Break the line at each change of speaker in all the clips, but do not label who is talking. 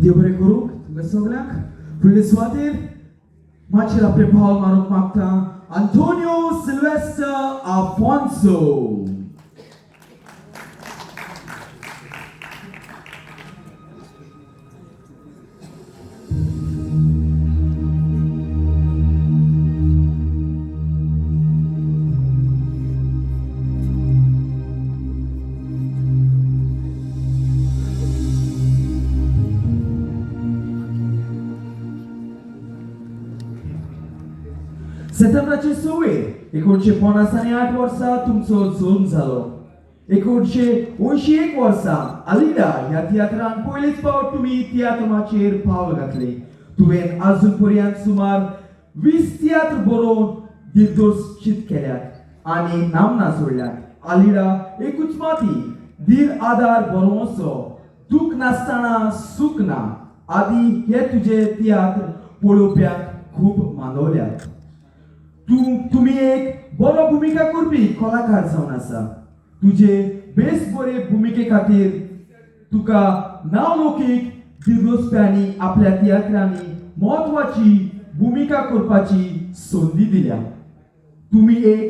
देव बरें करूं तुमकां सगल्यांक. फुडले सुवातेर माचयेर आपलें पावल मारूंक मागता आंतोनियो सिल्वेस्टर आफोन्सो. सेप्टेंबराचे 26 1958 वर्सा तुमचो जल्म जालो. 1981 वर्सा आलिडा ह्या तियात्रान पयलेच फावट तुमी तियात्र माचयेर पावल घातले. तुवें आजून पर्यंत सुमार 20 तियात्र बरोवन दिग्दर्शीत केल्यात आनी नामना जोडल्यात. आलिडा, एकूच माती, धीर आदार बरोवचो, दूख नासतना सूख ना आदी हे तुजे तियात्र पळोवप्यांक खूब मानवल्यात. तुमी एक बरो भुमिका करपी कलाकार जावन आसा. तुजे बेस बरे भुमिके खातीर तुका नांवलोकीक दिग्दर्शप्यांनी आपल्या तियात्रांनी म्हत्वाची भुमिका करपाची संदी दिल्या. तुमी एक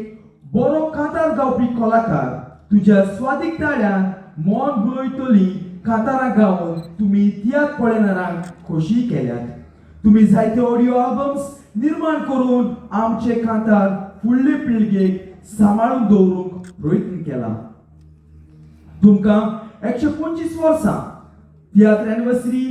बरो कांतार गावपी कलाकार. तुज्या स्वादीक ताळ्यान मन भुलयतली कांतारां गावन तुमी तियात्र पळयणारांक खोशी केल्यात. तुमी जायते ऑडियो आल्बम्स निर्माण करून आमचे कांतार फुडले पिळगेक सांबाळून दवरूंक प्रयत्न केला. तुमकां 125 वर्सां तियात्र एनिवर्सरी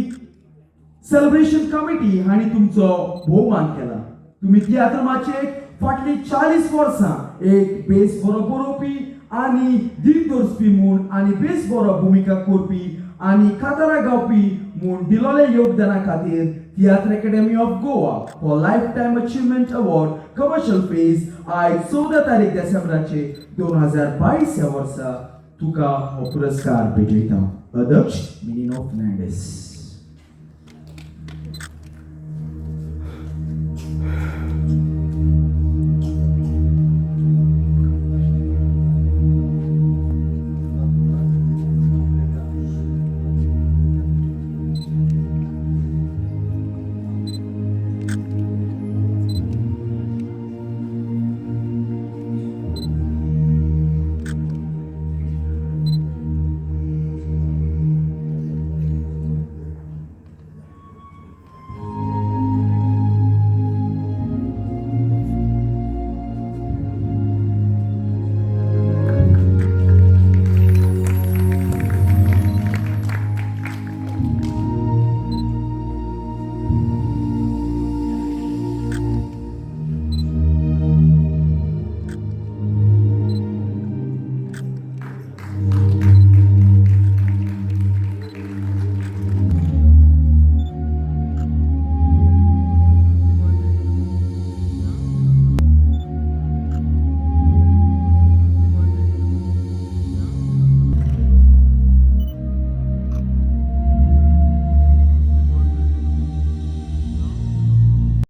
सेलिब्रेशन कमिटी हांणी तुमचो भोवमान केला. तुमी तियात्र माचयेक फाटलीं 40 वर्सां एक बेस बरो बरोवपी आनी दिग्दर्शपी म्हूण आनी बेस बरो भुमिका करपी आनी कांतारां गावपी म्हूण दिलोले योगदाना खातीर तियात्र अकॅडमी ऑफ गोवा हो life time achievement award commercial phase आयज 14 तारीख डिसेंबराचे 2022 ह्या वर्सा तुका हो पुरस्कार भेटयता. अध्यक्ष मिनिनो फर्नांडीस.